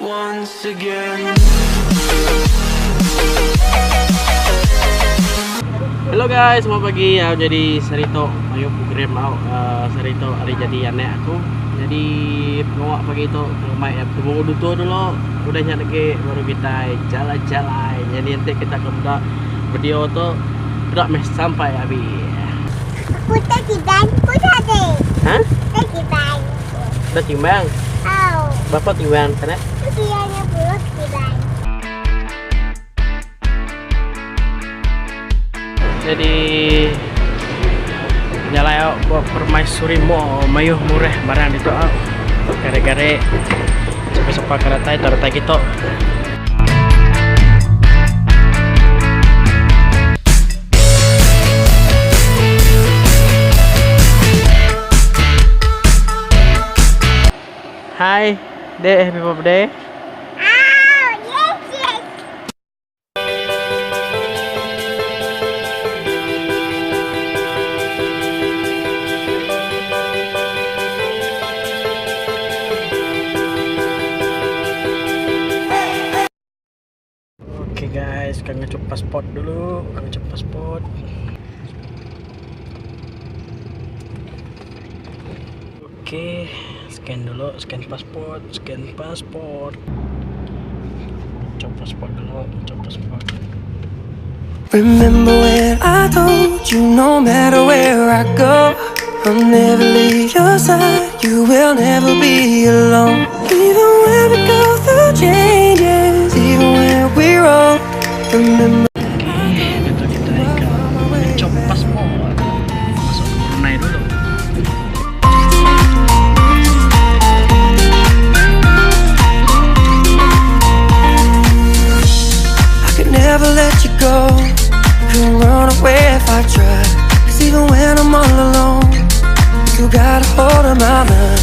once again. Hello guys, selamat pagi. Au jadi sehari tu mayuh program au uh, sehari tu hari jadi anak aku. Jadi pengawa pagi tu ngemai iya betemu dutur dulu. Udah nya lagi baru kitai jalai-jalai. Jadi enti kita ke meda video tu peda meh sampai habis. Aku tak tiban ku tadi. Ha? Tak tiban. Dah timbang? Au. Berapa timbang sana? 30 tiban. Jadi jalai au ba Permaisuri Mall mayuh murah barang ditu au. Gare-gare sapa-sapa ke datai tau datai kitu. Hai, dek happy birthday. Au, yes yes. Okay guys, kami ngecuk pasport dulu, kami ngecuk pasport. Okay, scan dulu, scan pasport, scan pasport. Ngecuk pasport dulu, ngecuk pasport. Remember when I told you no matter where I go, I'll never leave your side. You will never be alone. Even when we go through changes, even when we're old. Remember. Okay, itu kita ke ngecuk pasport. Masuk ke Brunei dulu. I could never let you go. Couldn't run away if I tried. Cause even when I'm all alone, you got a hold of my mind.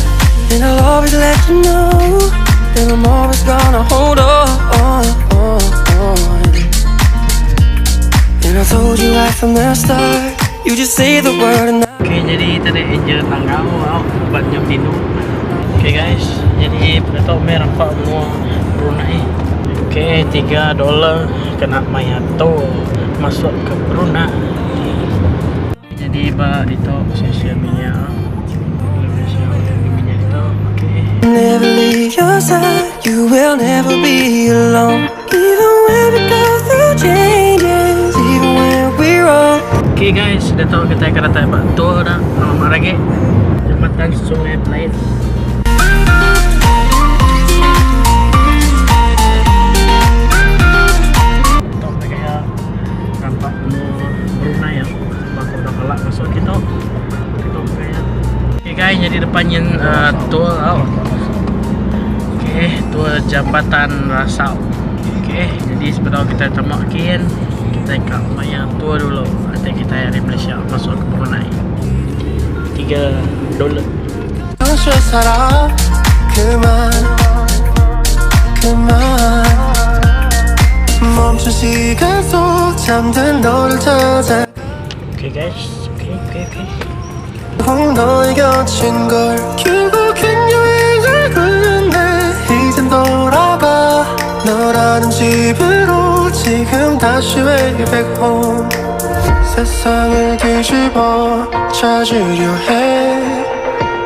And I'll always let you know that I'm always gonna hold on. And I told you right from the start, you just say the word and I. Okay, jadi tadi Angel tanggau au ubat nyau tinduk. Okay guys, jadi pada tau meh rampa menua Brunei. Okay, 3 dolar kena maya tol masuk ke Brunei. Jadi ba ditu stesen minyak. Stesen minyak ditu. Okay. Never leave your side, you will never be alone. Even when we go through changes, even when we're old. Okay guys, dah tahu kita akan datang ba tour dah. Lama lagi. Jambatan Sungai Belait. Tok gaya rampa menua Brunei ya. Sebab aku dah kelak masuk kitu. Kitu gaya. Okay guys, jadi depan nyin uh, tour tau. Okay, tour jambatan Rasau. Okay, jadi sebelum kita temakin kita ke maya tour dulu. Nanti kita dari Malaysia masuk ke Brunei. 3 dolar. 살아 그만 그만 멈춘 시간 속 잠든 너를 찾아 Okay guys, okay okay okay. 꼭 너의 곁인 걸 결국엔 여행을 끝내 이젠 돌아가 너라는 집으로 지금 다시 way back home 세상을 뒤집어 찾으려 해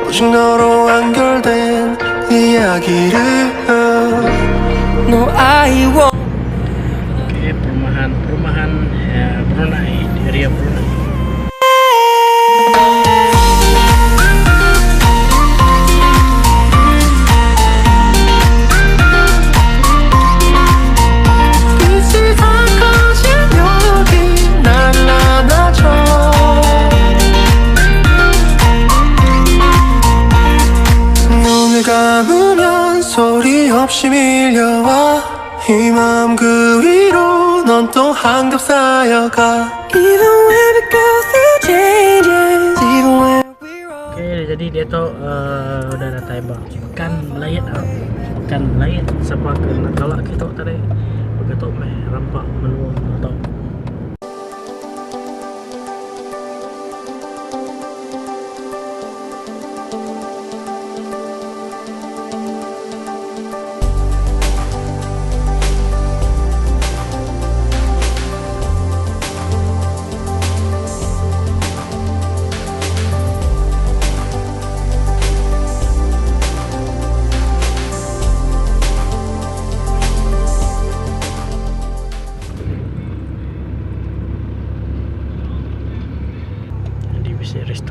오직 너로 완결된 이야기를 No I won't Okay, perumahan perumahan ya, Brunei, di area Brunei. 빛이 다 꺼진 여기 날 안아줘 눈을 감으면 소리 없이 밀려와 이 마음 그 위로 넌 또 한 겹 쌓여가 Even when we go through changes Even when we're old Okay, jadi dia tu uh, udah datang ba. Pekan Belait ah. Pekan Belait siapa ke nak kalak kita tadi. Begitu meh rampak menua atau.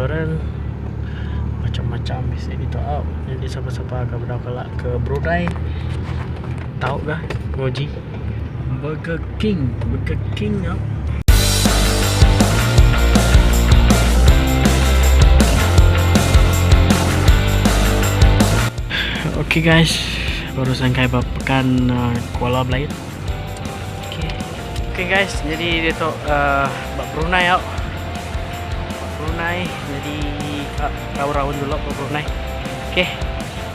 restoran macam-macam bisi ditu au. Nyadi sapa-sapa ke bedau kala ke Brunei tau ga nguji Burger King, Burger King au. Okay guys, baru sangkai ba pekan uh, Kuala Belait. Okay. Okay guys, jadi dia tu uh, ba Brunei au. Ba Brunei, jadi uh, raun-raun dulu ba Brunei. Okay.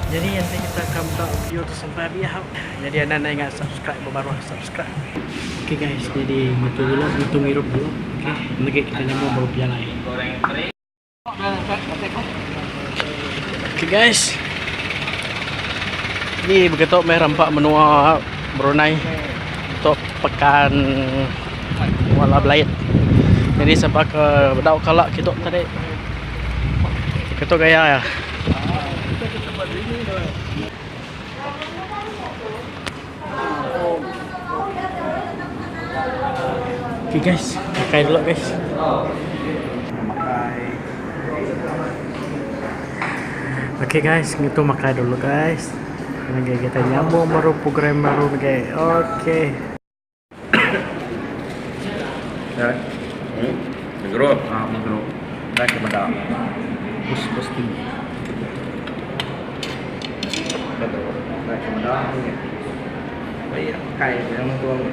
Jadi nanti kita akan buka video tu sampai habis au. Jadi anda nak ingat subscribe baru subscribe. Okay guys, jadi matu dulu, matu ngirup dulu. Okay, nanti kita nyambung baru berjalan. Okay guys. Ni begitu meh rampak menua Brunei untuk pekan Kuala Belait. Jadi sampai ke bedau kala kitu tadi. Kitu gaya ya. Okay guys, makan dulu guys. Okay guys, ngitu makai dulu guys. Lagi kita nyambung baru program baru guys. Okay. Ya. Negro. Ah, negro. Dah kepada pus posting. Betul. Dah kepada ni. Baik, kai yang tuang.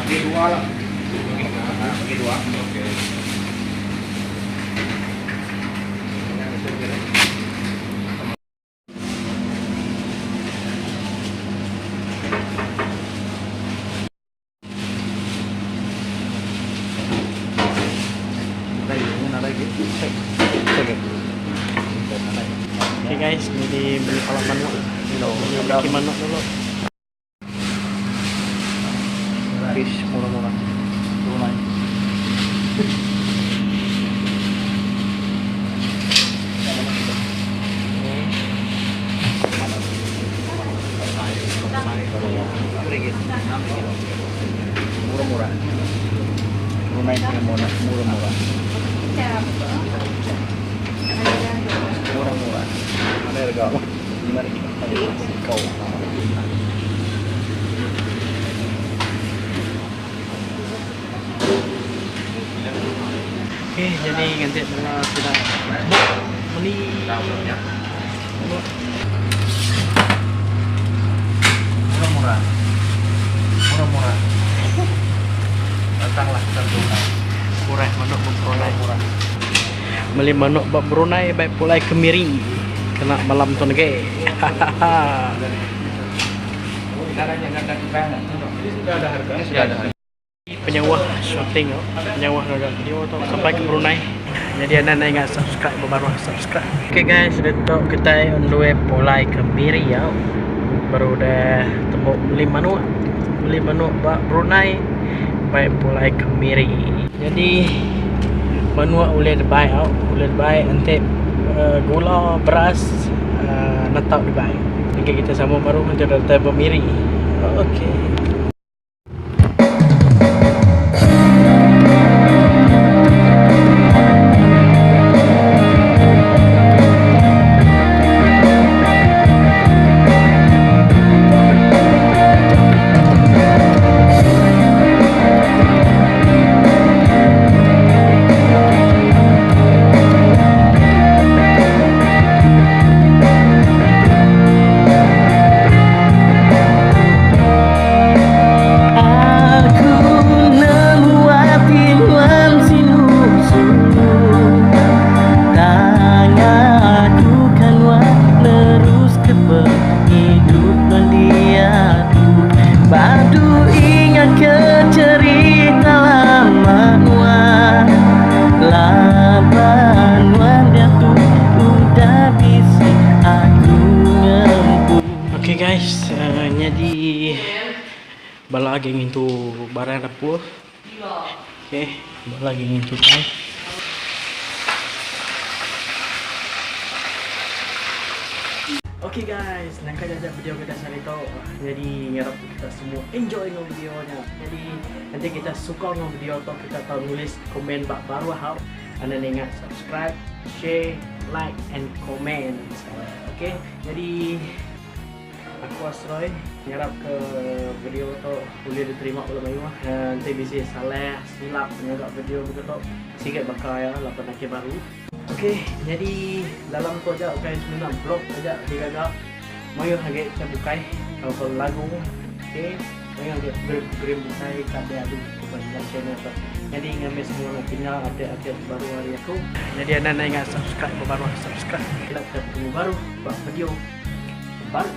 Bagi dua lah. Bagi dua. Okey. Okay guys, jadi beli palak manuk. Beli manuk dulu. Fish murah-murah. Brunei. Murah-murah. Brunei punya murah-murah. Murah-murah. Mana harga? RM5. Kau. Okay, jadi nanti bila sudah beli Murah-murah. Murah-murah. Datanglah ke Brunei. Murah manuk Brunei. Murah. Beli manuk bak Brunei baik pulai ke Miri. Kena malam tu nage. Sudah ada harga. Sudah ada harga. Penyawah shooting oh. Penyawah agak video tu sampai ke Brunei. Jadi anda nak ingat subscribe baru subscribe. Okay guys, detok kita on the way pulai ke Miri ya. Baru dah tembok beli manuk. Beli manuk bak Brunei baik pulai ke Miri. Jadi manuk boleh dibuy out, boleh dibuy nanti gula, beras netap dibuy. Okay, kita sambung baru nanti datang Miri. Okay. Bala agi ngintu barang dapur. Okey, bala agi ngintu utai. Okey guys, nangka nya aja video kita sehari tu. Nyadi ngarap kita semua enjoy enggau video nya. Nyadi enti kita suka enggau video tu kita tau nulis komen ba baruh au. Anda ninga subscribe, share, like and comment. Okey, nyadi Aku Asroy ngarap ke video tu ulih diterima bala mayuh. Enti bisi salah silap ngaga video baka tu sigi baka iya laban agi baru. Ok nyadi dalam tu aja ukai semina vlog aja digaga mayuh agi ke bukai tauka lagu ok mayuh agi program-program bukai ka diadu ba dalam channel tu. Nyadi ngambi semua ne tinggal update-update baru ari aku. Nyadi anda enda ingat subscribe ba baruh subscribe. Ila kita betemu baru ba video. Baru.